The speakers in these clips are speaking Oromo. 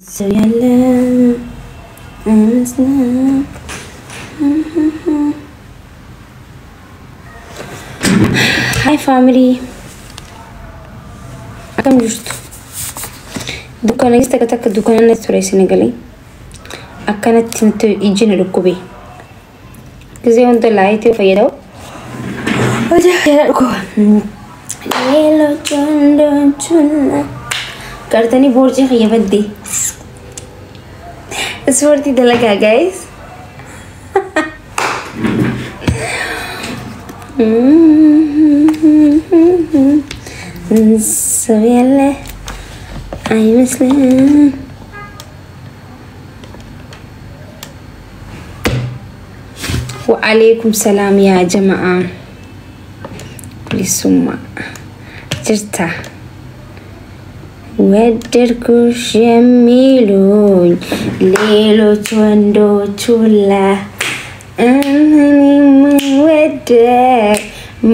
ሰው ያለ አይመስልም። Hi family, akkam jirtu? Dukkana keessa takka takka dukkana natti ture isin galee akkanatti natti ijji na dhukkube. Gisee hunda laayitii fayyadamu. Hojii jala dhukkuba. ሌሎች ወንዶች gartanii boorcii kiyya badde. Ispoortii dalagaa guys. ሰው ያለ አይመስልም። ወአለይኩም ሰላም ያ ጀማዓ bilisummaa jirta ወደድኩሽ የሚሉኝ ሌሎች ወንዶች ሁላ እኔም ወደድ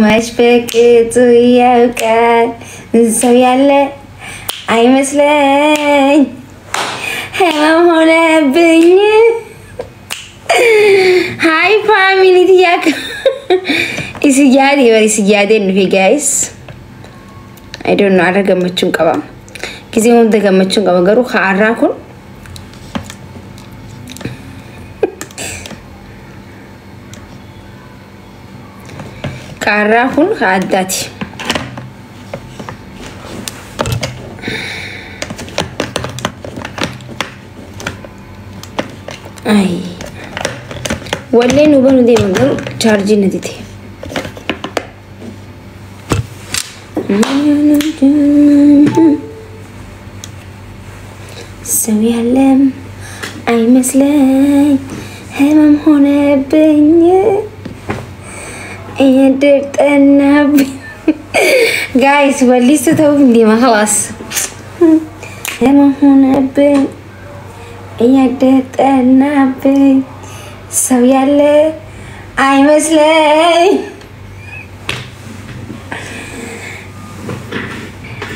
መች በቅጡ ያውቃል። ሰው ያለ አይመስለኝ ህመም ሆነብኝ። Hi family tiyyaa, isin yaadee bari, isin yaadeen dhufe guys. I don't know, har'a gammachuun qaba. Gisee hunda gammachuun qaba, garuu har'aa kun har'aa kun addaati. Ay. Wallee nu banu deeman, garuu chaarjii na dide. ሰው ያለም አይመስለኝ ህመም ሆነብኝ እየድር ጠናብኝ። Guys, wallistu ta'uuf hin deema, خلاص. ህመም ሆነብኝ እያደር ጠናብኝ ሰው ያለ አይመስለኝ።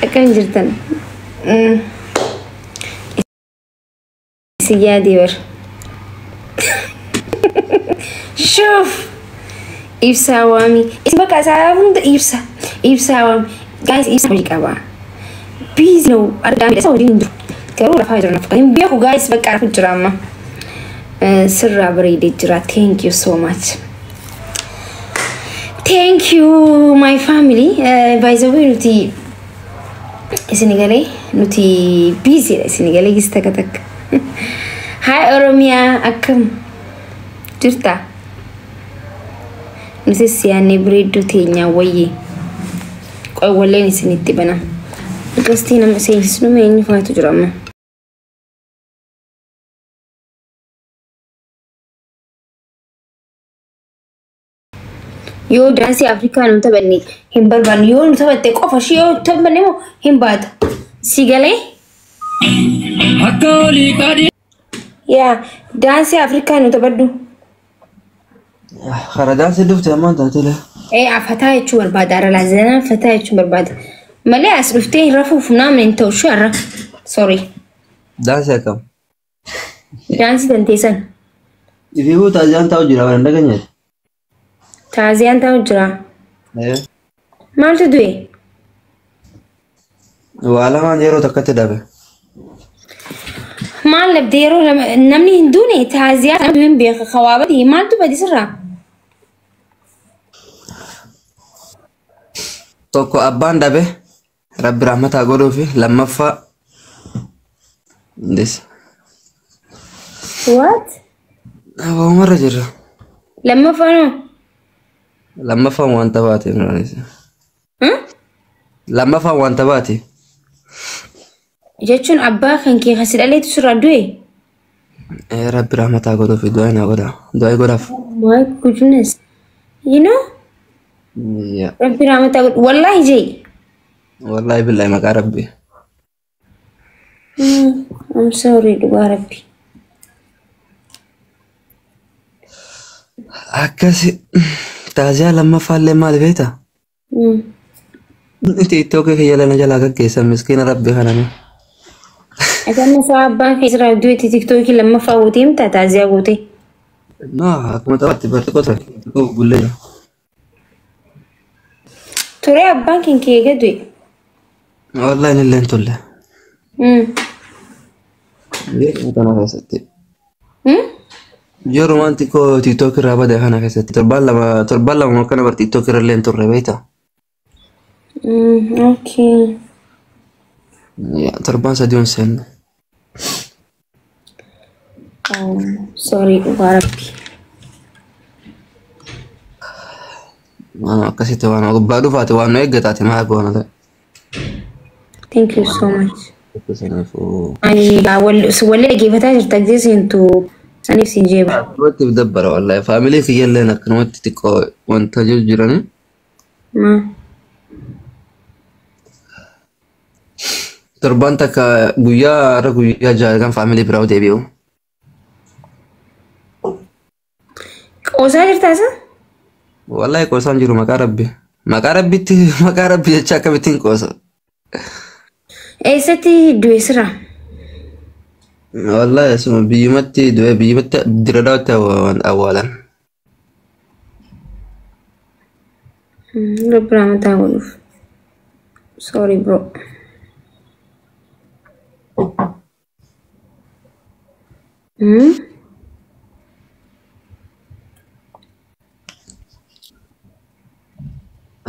Akkam jirtan? Isin yaadee bar. Shuf! Ibsaa waami. Isin bakka isaa hunda ibsa. Ibsaa waami. Guys, ibsa hojii qaba. Busy ነው. Argaa isa waliin hin jiru. Garuu rafaa jira naaf. Hin beeku guys, bakka rafu jira amma. Sirraa bareedee jira. Thank you so much. Thank you my family. By the way, nuti isin galee nuti busy dha, isin galee gis takka takka. Hi Oromiyaa, akkam jirta? Nuti siyaannee bareedduu teenyaa wayyee. Qoy, walleen isinitti bana. Gastii nama seensisnu eenyu faatu jira amma? Yoo daansii Afrikaa nu taphanne hin barbaannu, yoo nu taphatte qofa ishee, yoo taphanne immoo hin baata. Si galee? Akka olii qadii. Yaa daansii Afrikaa nu taphadhu. Karaa daansii dhufte ammaan taatele. Ee, fataa jechuu barbaada. Har'a laazanaa fataa jechuu barbaada. Malee as dhuftee rafuuf naamni hin ta'u shuu har'a. Sorry. Daansii akkam? Daansii danteessan. Ifii taaziyaan taa'u jira waan dhageenyeeti. Taaziyaan taa'u jira. Maaltu du'e? Waa lamaan yeroo takkatti dhabe. Maal dhabde yeroo lama? Namni hin duune taaziyaa kana hin beeka kawaabati, maaltu badi sirraa? Tokko abbaan dhabe, Rabbi rahmataa godhuu fi lammaffaa. Indes. What? Waamarra jirra. Lammaffaa noo? Lammaffaan wanta baate. Lammaffaan wanta baate. Jechuun abbaa kan kee kasi dhaleetu sirraa du'e? Rabbi rahmataa godhuu fi du'aa naa godha. Du'aa godhaaf. My goodness. You know? Yeah. Rabbi rahmataa godhu. Wallaahi jee. Wallaahi billahi, maqaa Rabbi. I'm sorry, dhugaa Rabbi. Akkasi taaziyaa lammaffaallee maal beektaa? TikTok kiyya lana jalaa gaggeessan, miskiina Rabbi kaname. Ati amma sa'a abbaan kee sirraa du'etti tiktookii lammaffaa guutee himta taaziyaa guutee. No, akkuma taphaatti bar xiqqoo ture. Xiqqoo bullee jira. Turee abbaan kee kee eega du'e. Wallahi inni illee hin tolle. Yeroo kana keessatti. Yeroo waan xiqqoo TikTok irraa bade kana keessatti torbaan lama akkana bar TikTok irra illee hin turre, beektaa? Okay. Torbaan 3 hin seenne. Oh, sorry, dhugaa rabbi. Waan akkasitti waan gubbaa dhufaate waan nu eeggataate maal goona ta'e. Thank you so much. Saniifuu. Ani walli dhaggeeffataa jirta gisee seentu saniif si jeeba. Akkanumatti dabbara, wallahi faamilii kiyyalleen akkanumatti xiqqoo wanta jiru jirani. Torbaan takka guyyaa irra guyyaa 6 kan faamilii biraa deebi'u. Qoosaa jirtaa isa? Wallahi qoosaan jiru, maqaa rabbi. Maqaa rabbitti, maqaa rabbi jecha akkamittiin qoosa? Eessatti du'e sira? Wallahi asuma biyyumatti du'e, biyyumatti diradaatti awwaalan. Rabbi rahmataa godhuuf. Sorry, bro.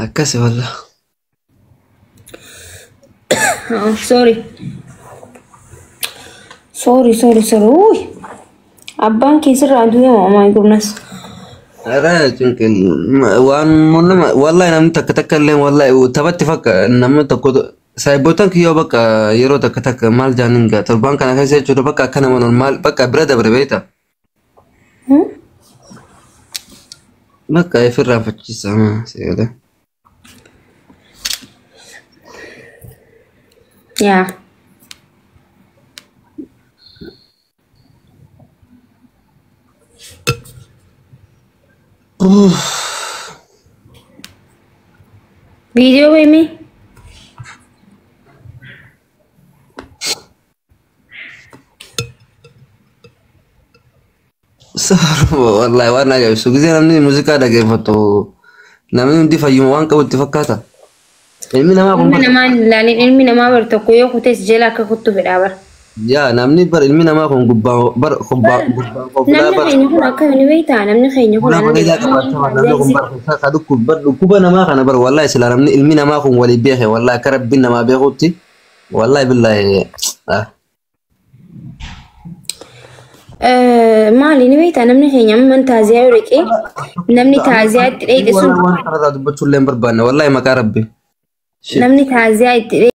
Akkasi wallah. Oh, sorry. Sorry, sorry, sorry. Uy. Abbaan kee sirraa du'e moo? Oh my goodness. Ara cinqin waan nama wallahi namni takka takka illee wallahi taphatti fakka namni tokko saayibotan kiyyoo bakka yeroo takka takka maal jaanin gaa torbaan kana keessa jechuudha, bakka akka nama normaal bakka bira dabre, beekta. Bakka ifirraa fachiisa seera. Yaa. Viidiyoo weemii? Wallahi waan ajaa'ibsu gisee namni muuziqaa dhaggeeffatu namni hundi fayyuma waan qabu itti fakkaata. Ilmi namaa kun Ilmi namaa hin ilaalin, ilmi namaa bar tokko yoo kutes jala akka kuttu fedhaa bar. Yaa, namni bar ilmi namaa kun gubbaa bar gubbaa gubbaa Namni bar keenya kun akka hin beektaa, namni keenya kun Fuula bareedaa qabaachaa namni kun bar ka dhukkuba dhukkuba namaa kana bar, wallahi sila namni ilmi namaa kun walii beeke, wallahi akka rabbiin namaa beekutti, wallahi billahi ah. Maali, ni beektaa, namni keenya amma taaziyaa yoo dhaqee namni taaziyaa itti dheeyxe sun Waan kanarraa dubbachuu illee hin barbaanne, wallahi maqaa rabbi. Namni taaziyaa itti